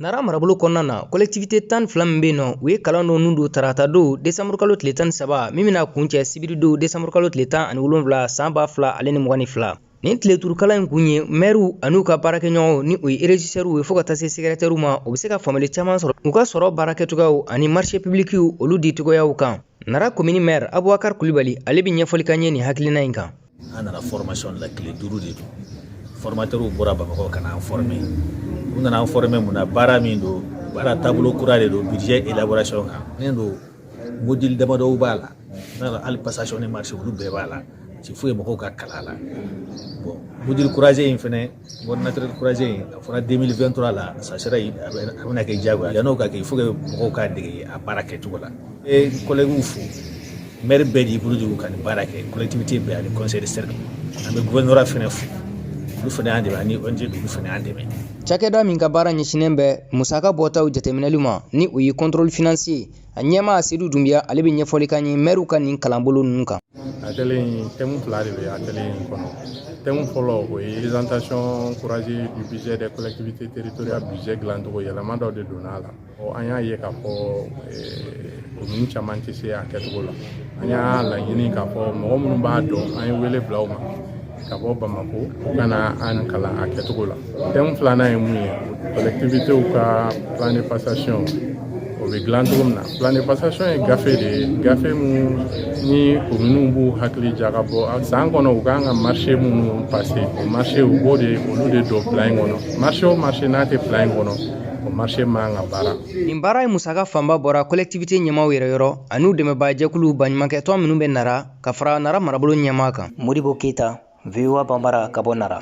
Nara marabolo kɔnɔna na, collectivité 12 min bɛ yen nɔ, u ye kalan dɔ nun don tarata don desanburukalo tile 13, min bɛna kuncɛ sibiri don desanburukalo tile 17 san 2022. Nin tile 5 kalan in kun ye mɛriw an'u ka baarakɛɲɔgɔnw, ni o ye régisseurs ye, fo ka taa se secrétaires ma, u bɛ se ka faamuyali caman sɔrɔ u ka sɔrɔ baarakɛcogoyaw ani marché public olu dicogoyaw kan. Nara komini maire Abubakar Kulibali, ale bɛ ɲɛfɔli k'an ye nin hakilina in kan. An nana formation la, tile 5 de don. Formateurs bɔra Bamakɔ ka na an former. U nana an former mun na? Baara min don, baara taabolo kura de don budget élaboration kan. Ne don, module damadɔw b'a la, n'a hali passation de marché, olu bɛɛ b'a la. Il faut mɔgɔw ka kalan la. Bon, module croisé in fɛnɛ, ordinateur croisé in, a fɔra 2023 la, ça sera, a bɛna kɛ diyagoya. Yan'o ka kɛ, il faut que mɔgɔw k'a dege a baara kɛcogo la. E collègues fo, maire bɛɛ de y'i bolo jigin ka nin baara kɛ, collectivité bɛɛ ani conseil de cercle. An bɛ gouvernorat fɛnɛ fo, olu fɛnɛ y'an dɛmɛ, ani ONG, olu fɛnɛ y'an dɛmɛ. Cakɛda min ka baara ɲɛsinnen bɛ musaka bɔtaw jateminɛli ma, ni o ye contrôle financier, a ɲɛmaa Sedu Dunbiya, ale bɛ ɲɛfɔli k'an ye mɛriw ka nin kalanbolo ninnu kan. Atelier in, thème fila de bɛ atelier in kɔnɔ. Thème fɔlɔ, o ye présentation croisée du budget des collectivités territoriales. Budget dilancogo, yɛlɛma dɔ de donna a la. An y'a ye k'a fɔ commune caman tɛ se a kɛcogo la. An y'a laɲini k'a fɔ mɔgɔ minnu b'a dɔn, an ye wele bila u ma ka bɔ Bamako, u ka na an kalan a kɛcogo la. Thème filanan ye mun ye? Collectivités ka plan de passation, o bɛ dilan cogo min na. Plan de passation ye gafe de ye, gafe mun ni kominiw b'u hakili jagabɔ san kɔnɔ, u kan ka marché minnu passer, o marché, u b'o de, olu de don plan in kɔnɔ. Marché o marché n'a tɛ plan in kɔnɔ, o marché man ka baara. Nin baara in musaka fanba bɔra collectivité ɲɛmaaw yɛrɛ yɔrɔ an'u dɛmɛbaajɛkulu, baɲumankɛtɔn minnu bɛ Nara, ka fara Nara marabolo ɲɛmaa kan. Modibo Keyita, VOA Banbara, ka bɔ Nara.